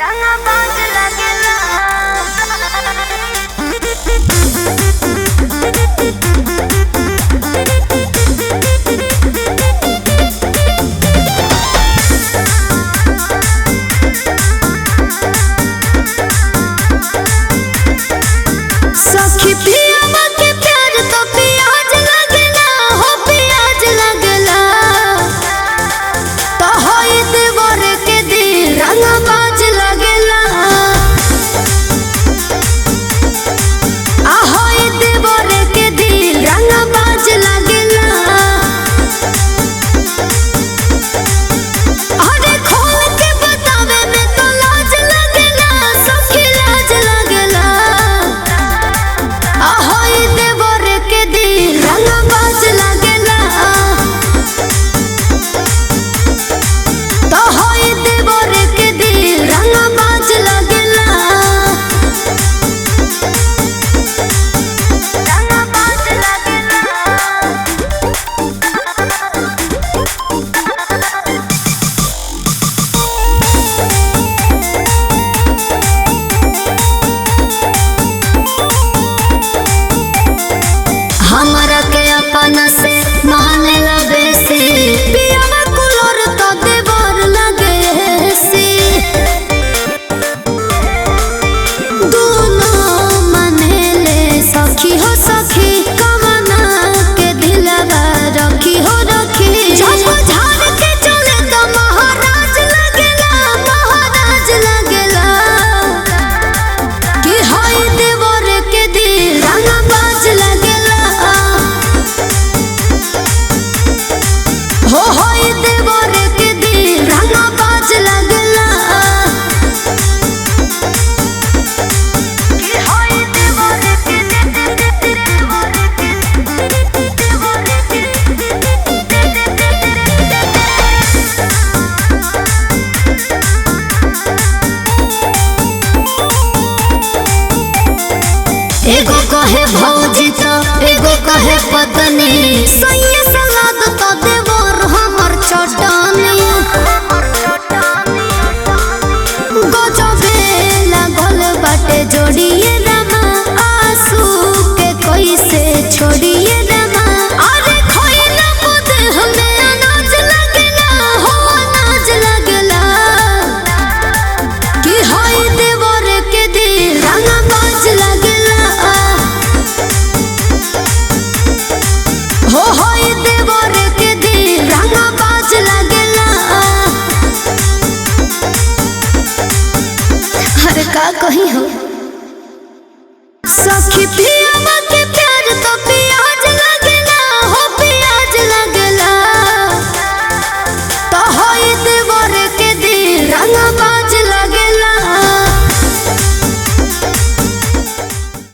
रंगबाज लागेला। सखी पियावा के प्यार तो प्याज लगेला, हो प्याज लगेला। तो होई देवर के दिल रंगबाज लगेला। आ होई देवर के दिल रंगबाज लगेला। अरे खोल के बतावे में तो लाज लगेला, सखी लाज लगेला। होई देवर के दिल रंगबाज लागेला। तो होई देवर के दिल रंगबाज लागेला। रंगबाज लागेला। हमरा के अपना से मानेला बेसी, पियावा कुलोर तो देवर लगे सी। दोनों मनेले सखी हो सखी, कमना के दिलवा रखी हो रखी। जब झाड़ के चले तो महाराज लगेला, महाराज लगेला। कि होई देवर के दिल रंगबाज लगेला। हो होई देवर के दिल रंगबाज लगेला। कि होई देवर के एगो कहे भौजी तो एगो कहे पत्नी, सैया सलाद तो देवर हमर चटनी। गजबे लागल बाटे जोड़िए रामा, आंसू के कैसे छोड़िए रामा। अरे खइला मुद हमें अनाज लगेला, हो अनाज लगेला। कि होई देवर के दिल रंगबाज लगेला। हो होई देवर के दिल रंगबाज लगेला। अरे का कही हो सखी पियावा के।